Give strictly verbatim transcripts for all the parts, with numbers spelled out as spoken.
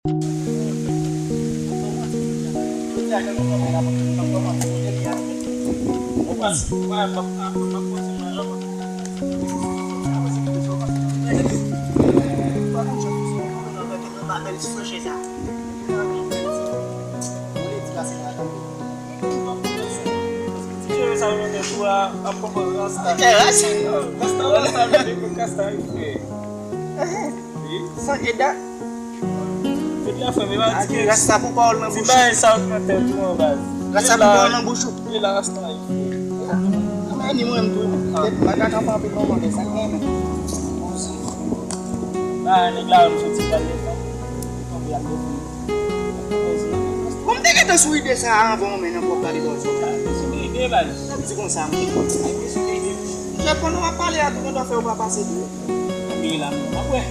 Ti jere sa yo mete tou a, ap pran pòz rasta. Rasta, rasta, mete pou kasta, wi, frè. Wi. San eda. Jodi a, frè m, e pa ti rasta pou pawòl nan bouch ou. Ti bagay sa yo nan tèt ou an baz. Rasta pou pawòl nan bouch ou. E la rasta, wi, frè. Mwen ni mwen tou. Tèt bagay ka pa anpil non, mwen sa k renmen. Ba nèg la, m soti pral defann. Tonbe ap defann. Bon, m te gentan sou ide sa a anvan w menm nan pwòp pale bòz yo. Sa te sou ide, baz. Sa vle di konsa, m te konn sa te sou ide. Jè pandan w ap pale a, tou kontan fè w pa pase tou. Tonbe la, non, apre.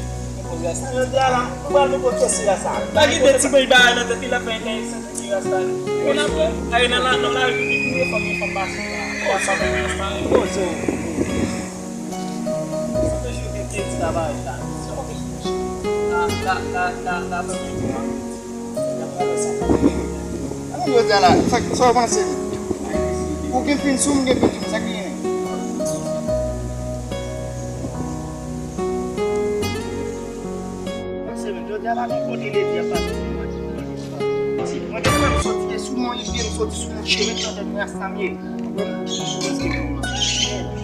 Jodi a la, m pral nou pran kesyon sa. Pa kite ti bèy bagay nan tèt li, l ap fè entèresan pou ti rasta li. Konn apre, ale nan la, nan lari, li boure fanm, fanm pase. Konsa, rasta li. Poze w. Sa te jodi a, ti travay la. Sa pa te sou la, la, la, la, la, la, Ann jodi a la, sa, sa w panse? Ou gen pin sou m, m gen pin sou m, sa ki genyen? Panse menm, jodi a la, gon kote ledi ap pase. Mwen te kwè m soti sou yon ide, m soti sou yon chemen ki antre mwen ak Samyèl.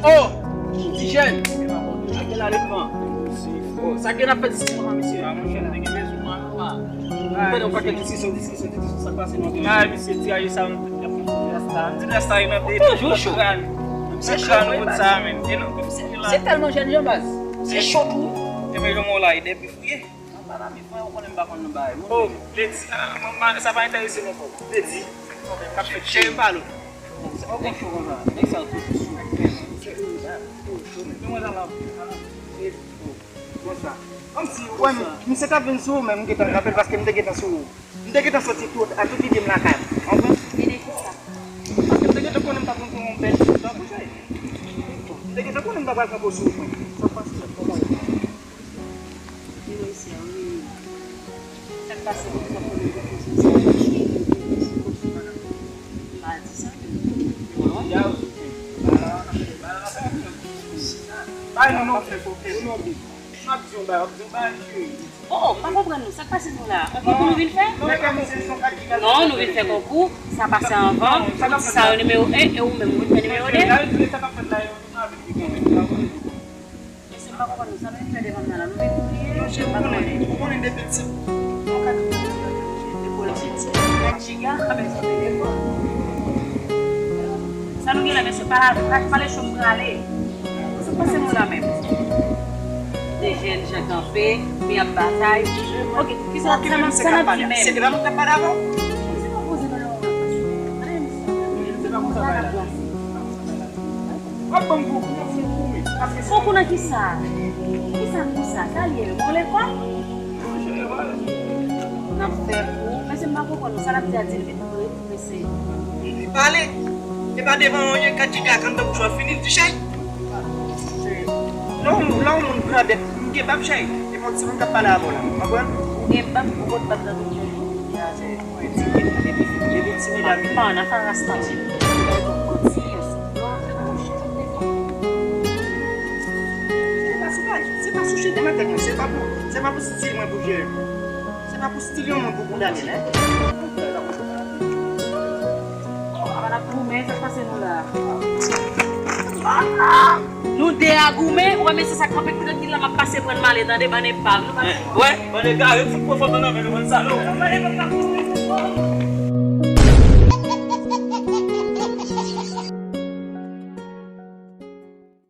Oh! Ti jèn! Sa gen la levan. Oh, sa gen ap fè diskisyon an, mesye? Ah, monchè, nèg gen bezwen mwen, non, pa. Ou fè yon pakèt diskisyon, diskisyon, diskisyon, sa k pase non? Ah, mesye, ti aye sa, m di rasta, m di rasta, e nan tèt. Toujou cho. Misye cho, wi, baz. Se tèlman jèn jan, baz. Misye cho tou. Epi, jan mwen la, e depi fouye. An pa la, mi frè, ou konnen m pa konn nan bagay. Oh, Lady, ah, man, man, sa pa enterese mwen, frè. Lady, k ap fèt, cheri m pale w. Se pa bon cho konsa. Nèg sa yo toujou sou. Men mwen la, la, la, la. Konsa. Kòmsi, wè, m, misye t ap vin sou ou, men m gentan kanpe l paske m te gentan sou ou. M te gentan soti tout, a tout ide m lakay m. Konprann? Ide kisa? Paske m te gentan konnen m t ap vin pou yon bèl ti tan pou jwe. M te gentan konnen m t ap pral kanpe w sou ou, mwen. Sa k pase? Kòman w ye? Mwen isi a, wi. Sa k pase, mwen sa konnen de konsa, se pa cheri, de konsa, konsa. M pa di sa, men. Bay non, non, fè fò, fè non, non. M ap di yon bagay, m ap di yon bagay, cheri. Oh, oh, m pa konprann nou. Sa k pase nou la? On konkou nou vin fè? Non, nou vin fè konkou. Sa pase anvan. Pou ti sa yo nimewo en, e ou menm, ou vin fè nimewo de. Mesye, m pa konprann nou. Sa nou vin fè devan m nan la? Nou vin kriye? Non, cheri, ou konnen, ou konnen depi ti. Sa nou gen la, mesye, pa, pa, pale cho m prale. Sa k pase nou la menm? De jèn jan kanpe, men y ap batay. Ok, kisa, sa n ap, sa n ap di menm? Se devan mwen k ap pale avè w. Se pa poze nan yon. Se pa konsa bagay la. W ap ban m kou, w ap fè kou, wi. Fò kou nan kisa? Kisa kou sa? Sa l ye? Bon lekòl? N ap fè kou. Mesye, m pa konprann nou. Sa l ap di a, di l vit vre, mesye. Li pale. E pa devan yon ye kat ki ka kanpe bouch ou ap fini, l di chay. Lè yon, lè yon moun pran dèt, m gen bab chay. E pa yon timoun k ap pale avè w la. Konprann? Ou gen bab, ou pot bab nan tout moun. Mwen di, depi, depi ti medam. Man, afè rasta. Se pa sou, se pa sou chita nan tèt mwen, se pa pou, se pa pou stil mwen pou jere. Se pa pou stil yon moun pou kondane, men. Ala goumen, sa k pase nou la? Nou de a goumen, ou wè mesye sa kanpe trankil la, m ap pase pran m ale, tande, bann epav. Nou pa... Wè, bann egare, fout pran fòm nan men nou, bann salòp.